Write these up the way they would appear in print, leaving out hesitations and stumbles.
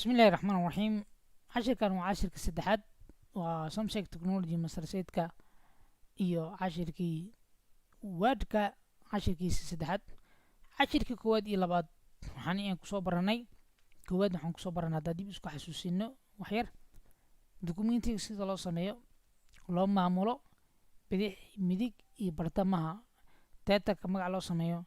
Bismillahi raxmaan raxiim. Cashirkan waa cashirka saddexaad, waa Somsec Technology masterseedka iyo cashirkii Wordka, cashirkiisa saddexaad. Cashirkii koowaad iyo labaad waxaan iyan kusoo baranay. Koowaad waxaan kusoo baranay, haddaa dib isku xasuusino waxyar, documentiga sida loo sameeyo, loo maamulo bidix, midig iyo bartamaha, titleka magac loo sameeyo,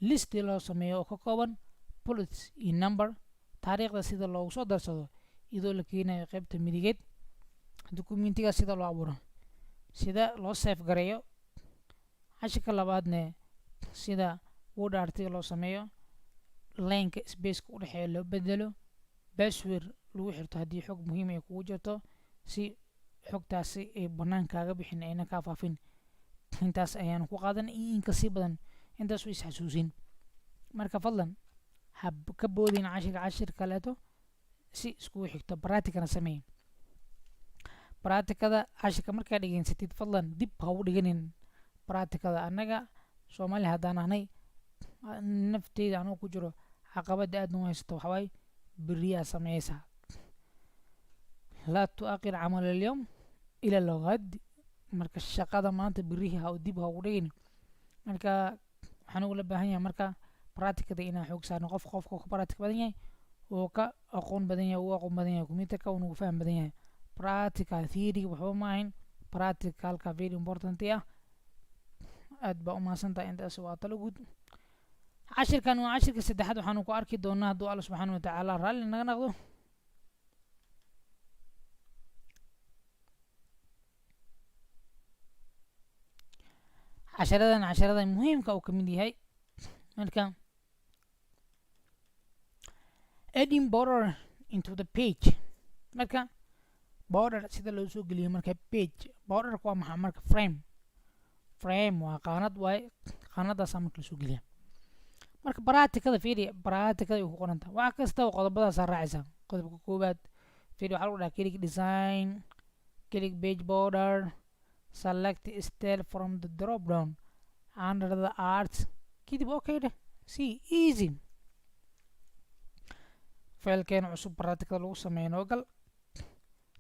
listi loo sameeyo oo ka kooban bullets iyo number, taariikhda sida loogu soo darsado iyadoo la keenayo qeybta midigeed, documentiga sida loo abuuro, sida loo save gareeyo. Cashirka labaadne sida word artiga loo sameeyo, lineka spaceka udhexeeya loo bedelo, password lagu xirto haddii xog muhiim ay kugu jirto, si xogtaasi ay banaan kaaga bixin, ayna kaa faafin. Intaas ayaanu ku qaadan iyo in kasii badan. Intaas way isxasuusin. Marka fadlan ha ka boodin cashirka cashir kaleeto, si iskugu xigto practicana sameey. Practicada cashirka markaa dhegeysatid, fadlan dib ha u dhiganin practicada. Annaga Soomaali haddaan ahnay, nafteyda anuu ku jiro, caqabada aad noo haysato waxawaaye beriyaa sameysaa. Laa tuaqir camal alyawm ila alghad. Marka shaqada maanta berihi ha dib ha ugu dhigin. Marka waxaan ugula baahan yahay marka practicada inaan xoog saarno. Qof qofka ka practic badan yahay oo ka aqoon badan yahay, uu aqoon badan yahay computerka, uu nagu faham badan yahay. Practical theory waxba ma ahayn, practicalka very important ah. Aad baa umahadsantahay. Intaas waa talo guud. Cashirkan waa cashirka saddexaad. Waxaanu ku arki doonaa, hadduu Alla subxaana watacaala raalli naga naqdo, casharadan casharada muhiimka uu kamid yahay. Marka adding border into the page, marka border sida loo soo geliyo. Marka page borderka waa maxaa? Marka frame waa qaanad waaye, qaanadaasaa marka lasoo geliya. Marka practicada fiiri, practicada ay ku qoranta wax kasta oo qodobadaasaa raacaysa. Qodobka koowaad fiiri, waxaa lagu dhaha click design, click page border, select style from the drop down under the art, kadib okay dheh. See, easy. Filekeena cusub practicada lagu sameeyo noo gal,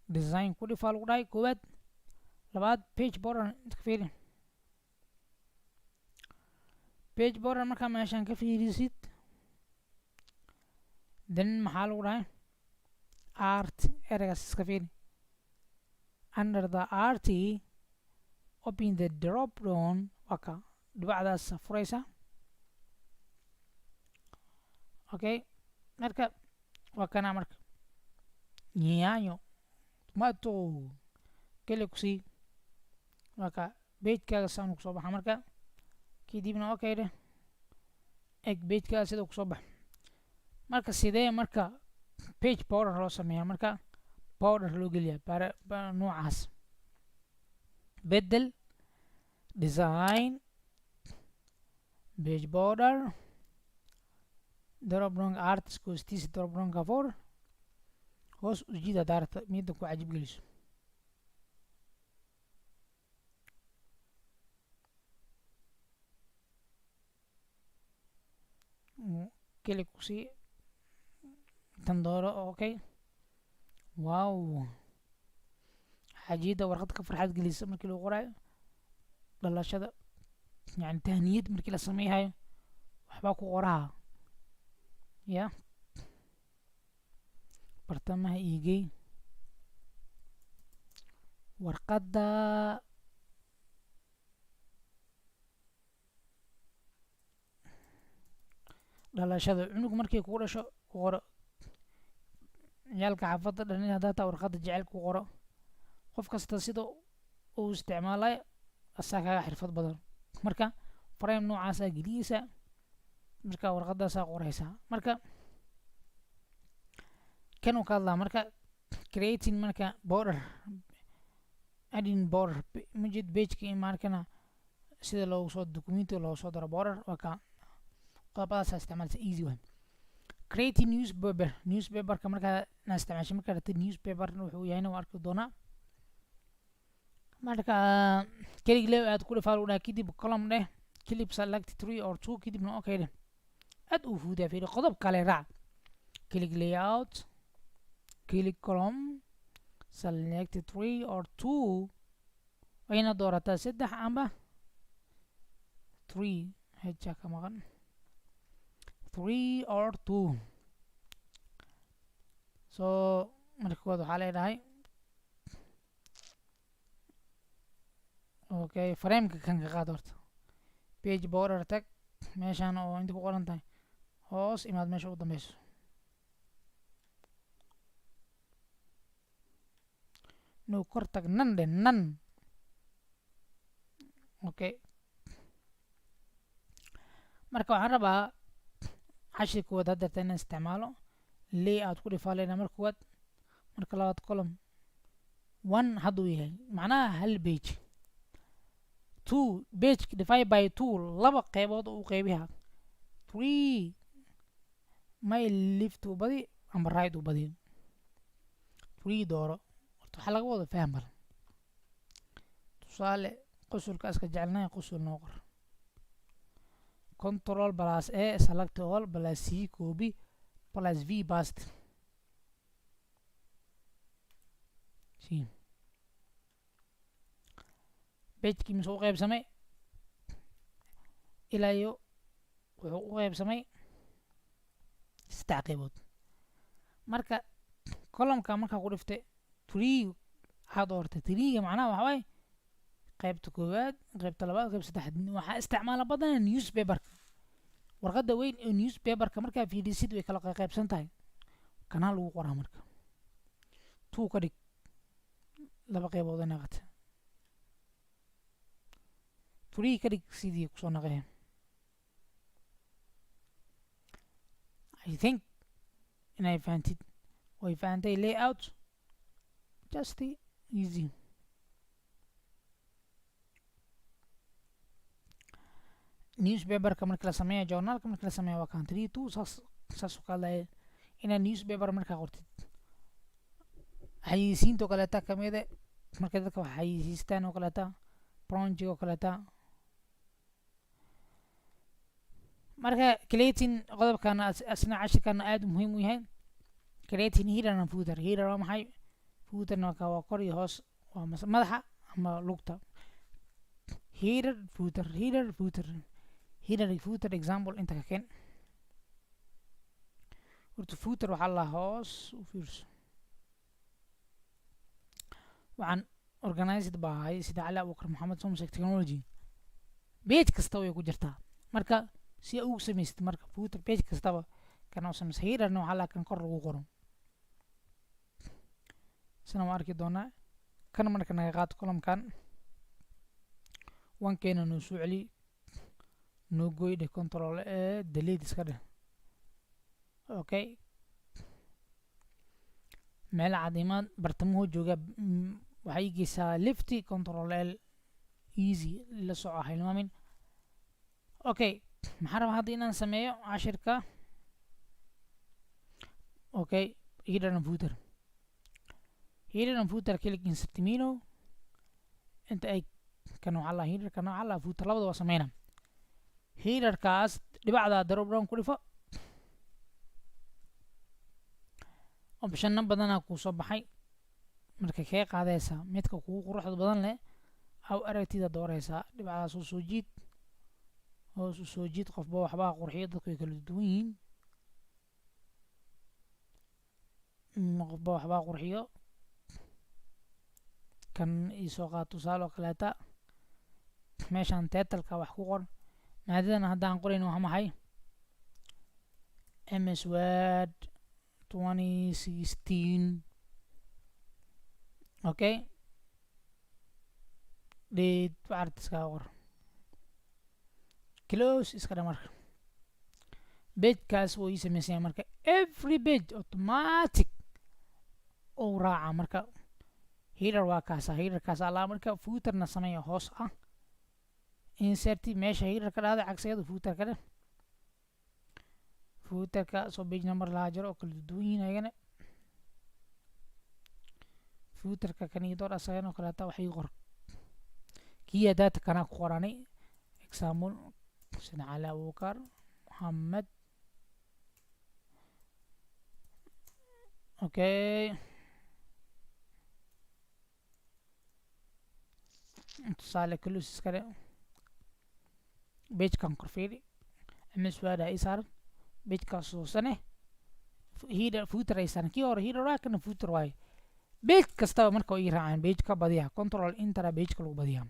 design ku dhifaa lagu dhahay koowaad. Labaad, page border inta ka fiiri. Page border markaa meeshaan ka fiirisid, then maxaa lagu dhahay? Art ereygaas iska fiiri. Under the art, open the drop down, waa ka dhibacdaas furaysa. Okay, marka waa kana. Marka yaanyo, tomato kele kusii, waa ka pagekaaga saan kusoo baxa. Marka kadibna okay dheh. Eg pagekaaga sida kusoo baxa. Marka sidee marka page border loo sameeyaa? Marka border loo geliyaa noocaas bedel, design, page border, drop down artist hoostiisa, drop downka for hoos ujiida daarta midda ku cajib geliso. Click kusii tan dooro. Okay, wow, xaajiyadda warqad ka farxad gelisa markii lagu qoraayo dhalashada, yani tahniyad markii la sameeyahayo, waxbaa ku qoraha ya. Bartamaha iigey warqadda. Dhalashada cunug markay kugu dhasho ku qoro, ciyaalka xaafadda dhalin haddaa taa warqadda jecel ku qoro. Qof kasta sida uu isticmaalayo asaa kaga xirfad badan. Marka frame noocaasaa geliyeysa, marka warqadaasaa qoraysaa. Marka kan uu ka hadlaa marka creating, marka border, adding border majid pageka in markana sida loogu soo documenti loogu soo daro border, waa ka qodobadaasaa isticmaalaysa. Easy one. Creating newspaper, newspaperka markaa na isticmaashay, markaa rabtid newspaper wuxuu yahayna waa arki doonaa. Marka kelig le aad ku dhifaa lagu dhaha, kadib column dheh, clip select three or two, kadibna okay dheh. Aad uu fuudaa. Fiiri, qodob kale raac, click layout. Click column, select three or two. Wayna doorataa saddex amba three. Heja ka maqan, three or two. So marka koowaad waxaa leedahay, okay, frameka kan ka qaad horta. Page border tag, meeshaan oo inta ku qoran tahay hoos imaad, meesha u dambeyso. No, kor tag, none dhe, none. Okay, marka waxaan rabaa cashir koowaad haddeerta inaan isticmaalo layout ku dhifaaleyna marka koowaad. Marka labaad, column one hadduu yahay, macnaha hal page. Two page, divide by two, laba qeybood u qeybiha. Three, may left u badi ama right u badi. Three dooro. Horta waxaa laga wada faham bal. Tusaale, qusulka iska jecelnahay, qusul noo qor. Control plus A, select all, plus C, copy, plus V, paste. C pagekii mise u qaybsamay ilaa iyo wuxuu u qaybsamay saddex qaybood. Marka columnka markaa ku dhiftay three, waxaa doortay threega, macnaha waxaa waaye qaybta koowaad, qaybta labaad, qaybta saddexaad. Waxaa isticmaala badanaa newspaperka, warqadda weyn ee newspaperka. Markaa fiirisid, way kala qaybsan tahay. Kanaa lagu qoraa. Marka two ka dhig, laba qaybood ay naqata. Three ka dhig, sidii kusoo naqeen. I think inay fahantid, way fahantay. Layout just easy. Newspaperka marka la sameeya, journalka marka la sameeya, waa kan three two. Saas saas u ka hadlaya inaad newspaper markaa qortid, xayeysiinta oo kaleeta kamide. Marka dadka wax xayeysiistaan oo kaleeta, bronjiga oo kaleeta. Marka creating qodobkan asna cashirkan aada muhiim u yahay, creating header and footer. Header waa maxay? Footerna waa kor iyo hoos, waa madaxa ama lugta. Header, footer, header, footer, header, footer. Example inta ka keen horta. Footer waxaa la hoos u fiirso. Waxaan organized by sida Cali Abuukar Maxamed, Somsec Technology. Page kasta way ku jirtaa. Marka si ugu samaystid marka footer, page kastaba kana u samaysa. Headerna waxaa la kan kor lagu qoro, isna waan arki doonaa. Kan marka naga qaad columnkan one-keena, noo soo celi, noo goy dheh. Control A, delete iska dheh. Okay, meel cadimaad bartamuhu jooga. Waxay ii geysaa lefty, control L, easy. La soco, ha hilmaamin. Okay, maxaan rabaa hadda inaan sameeyo cashirka? Okay, header and footer, header and footer. Click insert menu. Inta ay kan waxaa la header, kan waxaa la footer. Labada waa sameyna. Headerkaas dhibacda drop down ku dhifo, optionno badanaa kuu soo baxay. Marka kee qaadaysaa? Midka kugu quruxda badan leh aw aragtida dooraysaa. Dhibcadaas u soo jiid, hoos u soo jiid. Qofba waxbaa qurxiyo, dadku way kala duwan yihiin. Qofba waxbaa qurxiyo. Kan iisoo qaad tusaale oo kaleeta. Meeshaan titleka wax ku qor. Maadadan hadda aan qorayno waa maxay? MS Word 2016. Okay, date waxaad iskaga qor, close iska dhe. Marka pagekaas wuu ii sameysanya. Marka every page automatic uu raaca. Marka header waa kaasa, headerkaas allaa. Marka footerna sameeya, hoos ah insert, meesha header ka dhahda cagsigeeda footer ka dheh. Footerka soo page number lahaa jiro oo kala duwan yihiin ayagana. Footerka kan iyo door asagana oo kaleeta wax ii qor. Kiya data kanaa ku qoranay. Example, sida Cali Abuukar Moxamed. Okay, tusaale close iskale. Pagekan kor fiiri, MS Word aa ii saaran. Pagekaas hoosane header, footer ay saaran. Kii hore header waa, kana footer waaye. Page kastaba marka ii raacaan pageka badiyaa control enter, pageka lagu badiyaa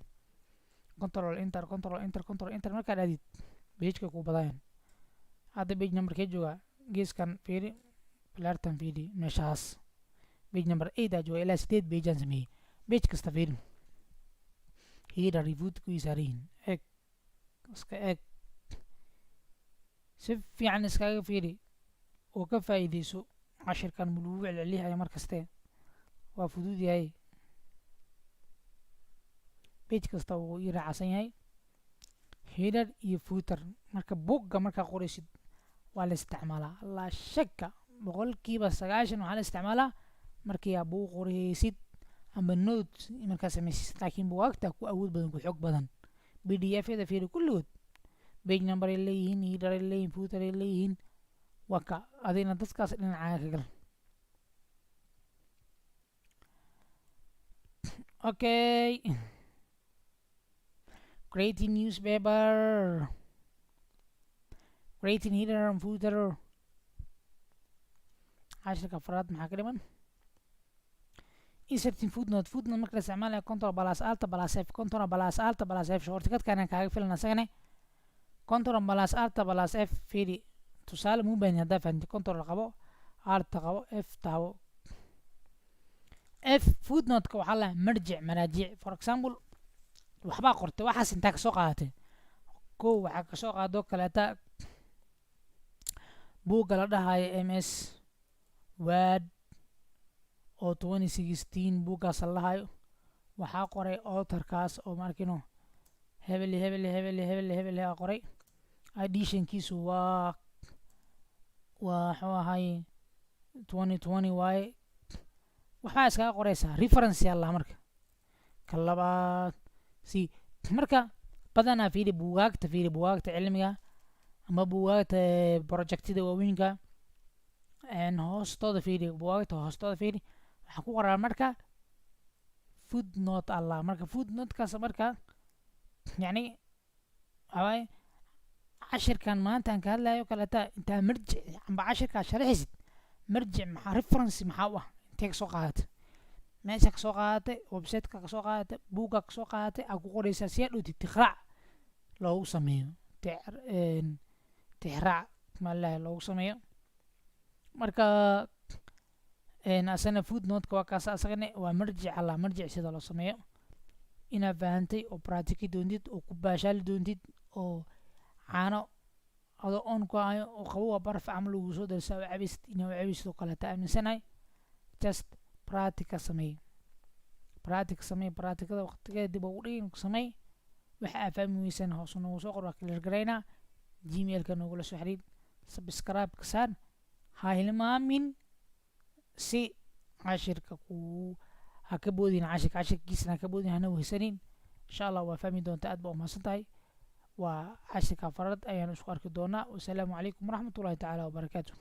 control enter, control enter, control enter. Markaad aadid pageka ku badayaan. Hadda page numberkee joogaa? Geeskan fiiri, bilaartan fiiri, meeshaas page number 8 aa jooga. Ilaa 8 page aan sameeyey. Page kasta fiiri, header iyo footer ku ii saaran yihiin. Eeg, iska eeg, si fiican iskaga fiiri oo ka faa'iideyso cashirkan. Ma lagu celcelihaya mar kaste, waa fudud yahay. Page kasta wuu ii raacsan yahay header iyo footer. Marka buugga markaa qoraysid waa la isticmaalaa, laa shakka, 90% waxaa la isticmaalaa markii aa buug qoraysid ama note markaa samaysid. Laakiin buugaagta ku awood badan, ku xoog badan. PDF yada fiiri, kulligood page number ay leeyihiin, header ay leeyihiin, footer ay leeyihiin. Waa ka adigna dadkaas dhinacaaga ka gal. Okay, creating newspaper, creating header and footer. Cashirka afraad maxaa ka dhiman? Inserting footnote. Footnote marka la isticmaalayo, control plus alt plus F, control plus alt plus F. Shortcutkan kaaga filan asagane, control plus alt plus F. Fiiri, tusaale muu baahin. Haddaa fahamtid, control qabo, alt qabo, F taabo. F footnote-ka waxaa la marjic, maraajic. For example, waxbaa qortay, waxaas intaa kasoo qaadatay. Kow, waxaa kasoo qaado kaleeta buugga la dhahayo MS Word oo 2016. Buuggaas la dhahayo waxaa qoray authorkaas oo maarkino hebel, hebel, hebel, hebel, hebel aa qoray. Editionkiisu waa wuxuu ahay 2020 waaye. Waxbaa iskaga qoraysaa, reference yaallah. Marka ka labaad si marka badanaa fiiri buugaagta, fiiri buugaagta cilmiga ama buugaagta projectida waaweynka hoostooda fiiri, buugaagta hoostooda fiiri, waxaa ku qoraa marka footnote allah. Marka footnotekaas marka yacni waxaa waaye cashirkan maanta aan ka hadlayo kaleeta intaa marjic amba cashirkaa sharaxisid, marjic maxaa, reference maxaa u ah, intee kasoo qaadatay, meesha kasoo qaadatay, websiteka kasoo qaadatay, buugga kasoo qaadatay aa ku qoraysaa, si aa dhowtid tixraac loogu sameeyo, tixraac maalaha loogu sameeyo. Marka asana footnote-ka waa kaas, asagana waa marjic allah, marjic sida loo sameeyo. Inaad fahantay oo practice doontid oo ku baashaali doontid oo caano adoo on ku hayo oo qabowa baraf camal lagu soo darsaa u cabaysid, inaa u cabaysid oo kaleeta aaminsanahay. Just practice sameey, practice sameey, practicada waqtigeeda dib ugu dhigin ku sameey. Waxa aa fahmi weysaan hoos noogu soo qor, waa clear garaynaa. Gmailka noogula soo xiriir, subscribe ka saar, ha hilmaamin si cashirka ku ha ka boodin, cashirka cashirkiisana ha ka boodin, hana weysanin. Insha Allah waa fahmi doonta. Aad baa umahadsan tahay. Waa cashirka afraad ayaan isku arki doonaa. Wasalaamu calaykum waraxmatullahi tacaala wabarakaatu.